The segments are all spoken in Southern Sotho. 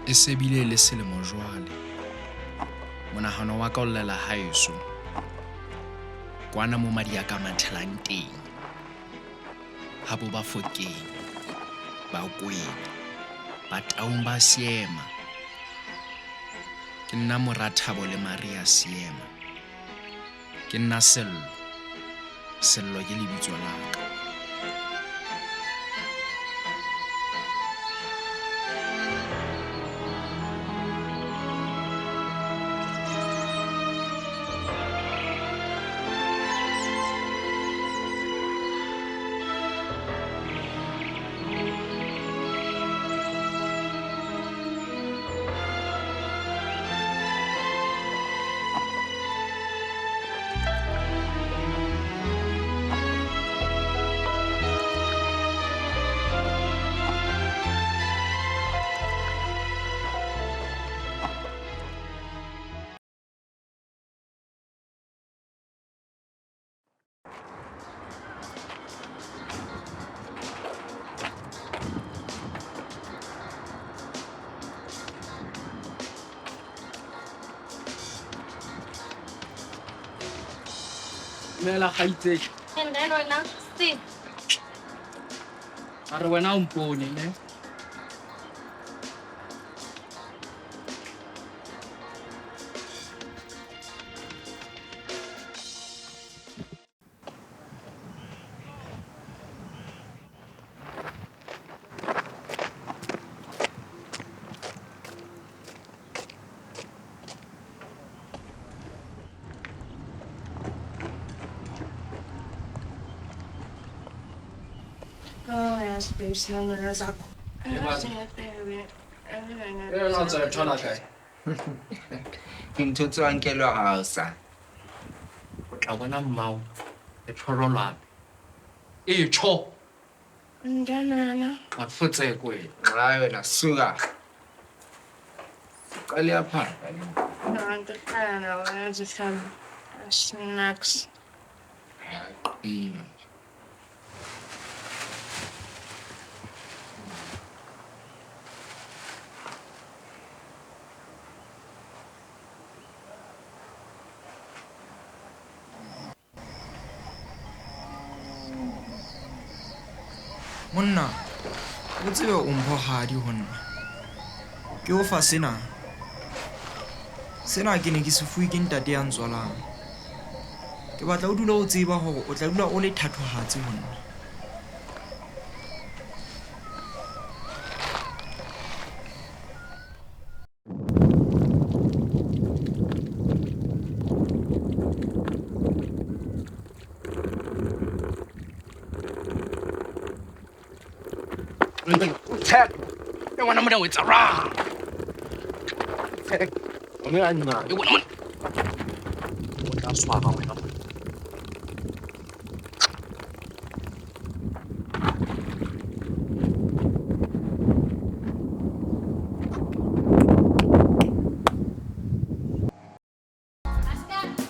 E se bile le selemo jwale. Monahano wa ka o llela haeso. Kwana mo madi a ka mathelang teng. Habo Bafokeng, Bakwena, Bataung ba Seema. Ke nna mora Thabo le Maria Seema. Ke nna Sello. Sello ke lebitso la ka. Dumela kgaitsedi. And then wena, see. A re wena o mpone ne? Oh, yes, babe, Yona tsa thola kae? Dintho tse nkelwa hao sa. O tla bona mmao e tshorolwane. E tjho. Ndanana. Mafotseko wena. Hayi wena suka. Qale apha. Snacks. Mm. Monna, o tsebe o mphohadi ho nna. Ke o fa sena. Sena ke ne ke se fuwe ke ntate ya ntswalang. Ke batla o dule o tseba hore o tla dula o le thatohatsi ho nna. E ngwana mona o etsa jwang? E ngwana mona. O tla swaba wena.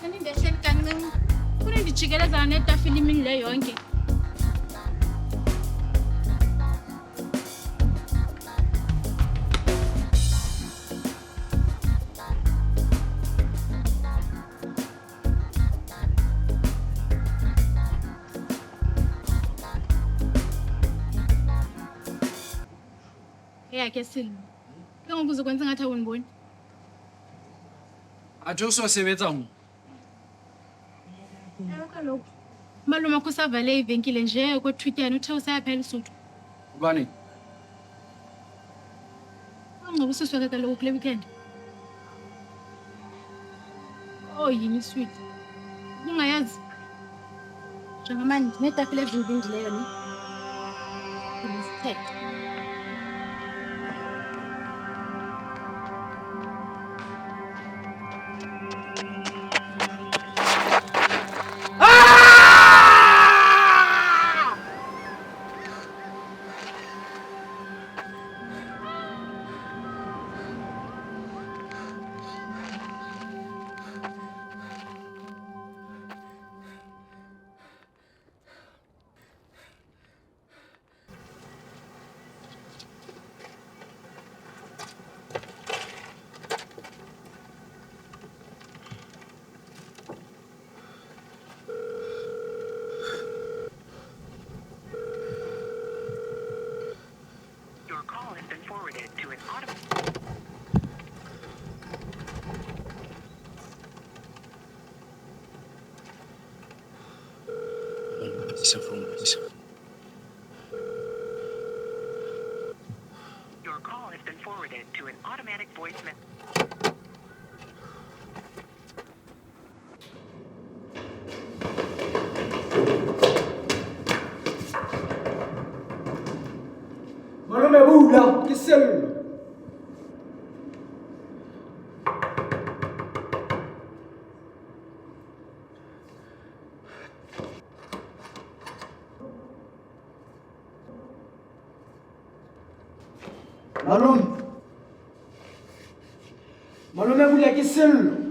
Anindehleli kancinci. Funa ndijikelezana netafile imini le yonke. Eyakhe Sello. Ke ngoku uzokwenza ngathi awundiboni. Atho o so sebetsa mo. Kaloku umalume wakho usavale ivenkile nje okwethutyana, uthe usayaphela uSuthu. Ubani? Ungcobo usisi wakhe kaloku kule weekend. Oh, yini iswiti? Ubungayazi? Njengamanje ndinetafile ezimbindileyo ne. Ndizithethe. Isa phone, isa. Your call has been forwarded to an automatic voice message. Malome bula ke Sello. Malome. Malome bula ke Sello.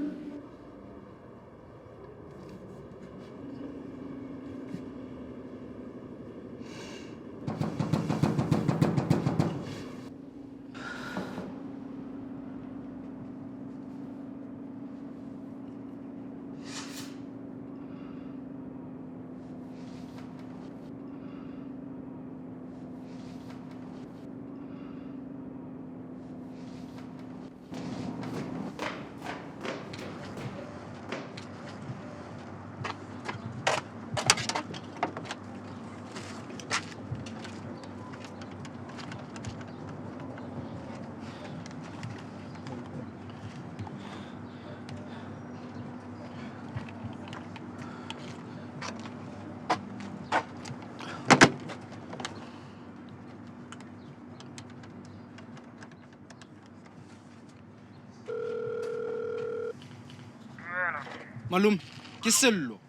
Malome, ke Sello.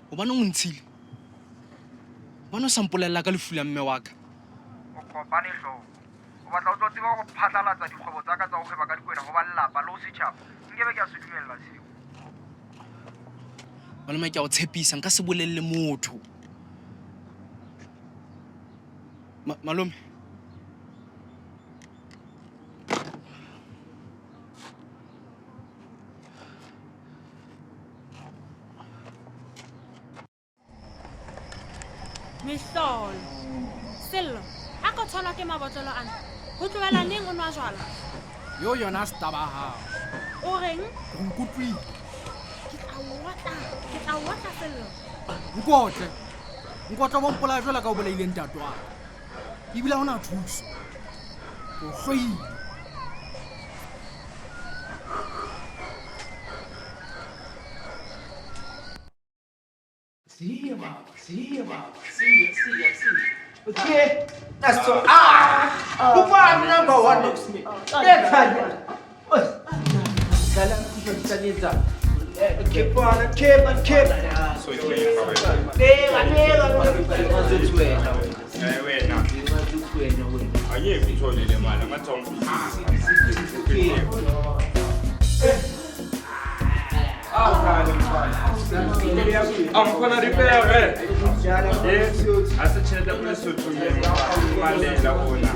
Hobane o ntshile. Hobane o sa mpolella ka lefu la mme wa ka. O kopane hlooho. O batla o tlo tseba go phatlalatsa dikgwebo tsa ka tsa go hweba ka dikwena go ba lelapa le ho setjhaba. Nkebe ke a se dumella seo. Malome, ke a o tshepisa, nka se bolelle motho. Malome. Mehlolo. Sello, ha ka tshwanwa ke mabotlolo ana. Ho tlohela neng o nwa jwala? Yo yona se taba hao. O reng? O nkutlwile. Ke tla o otla, ke tla o otla Sello. Nkotle. Nkotle wa mpolaya jwalo ka o bolaile ntate wa ka. Ebile ha hona thuso. O hloile. Siya baba, siya baba, siya, siya, siya. Okay, that's so. Ah, ubani number 1 next me. Keep on, keep on, keep. So wena. Angeke uthole le mali ngathi Angifana repair. Yes, asitshela kuLesotho malela ona.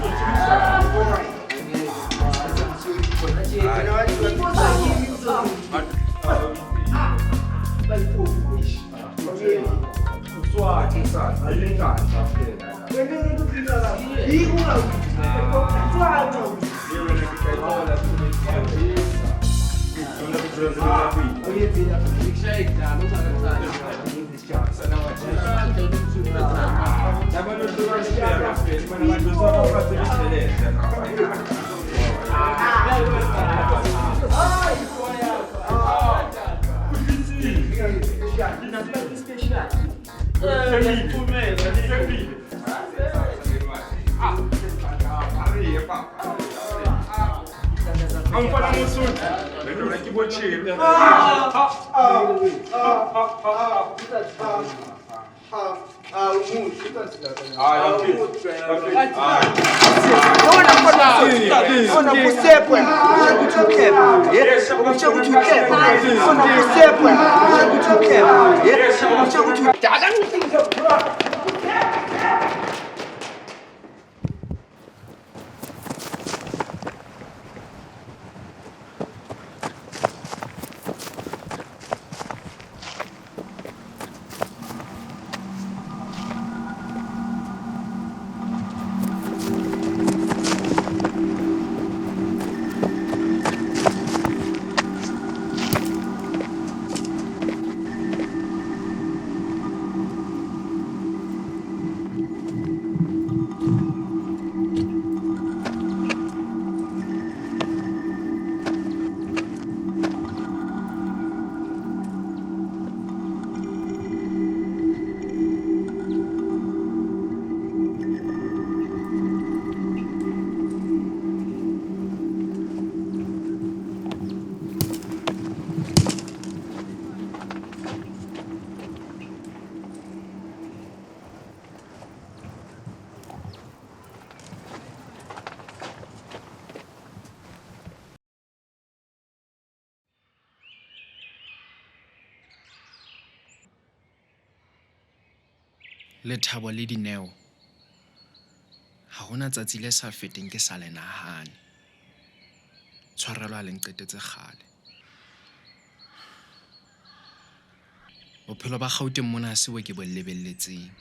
Lethabo le Dineo, ha hona tsatsi le sa feteng ke sa le nahane. Tshwarelo ha le nqetetse kgale. Bophelo ba Gauteng mona ha se bo ke bo lebelletseng.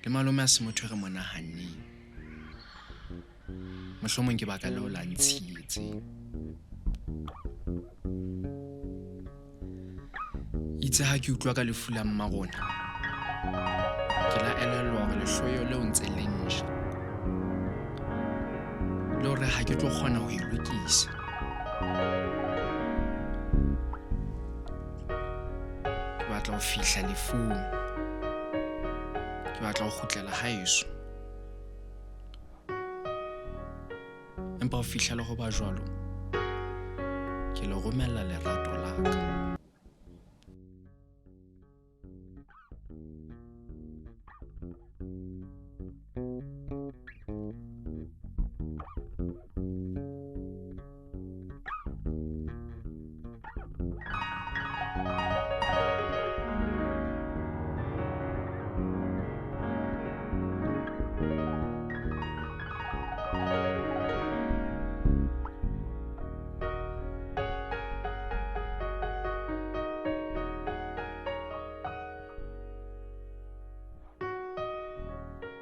Le malome ha se motho e re mo nahanneng. Mohlomong ke baka leo la ntshietseng. Itse ha ke utlwa ka lefu la mma rona, ke la elellwa hore lehloyo leo ntse le nja. Le hore ha ke tlo kgona ho e lokisa. Ke batla ho fihla lefung. Ke batla ho kgutlela haeso. Empa ho fihla le ho ba jwalo, ke le romella lerato la ka.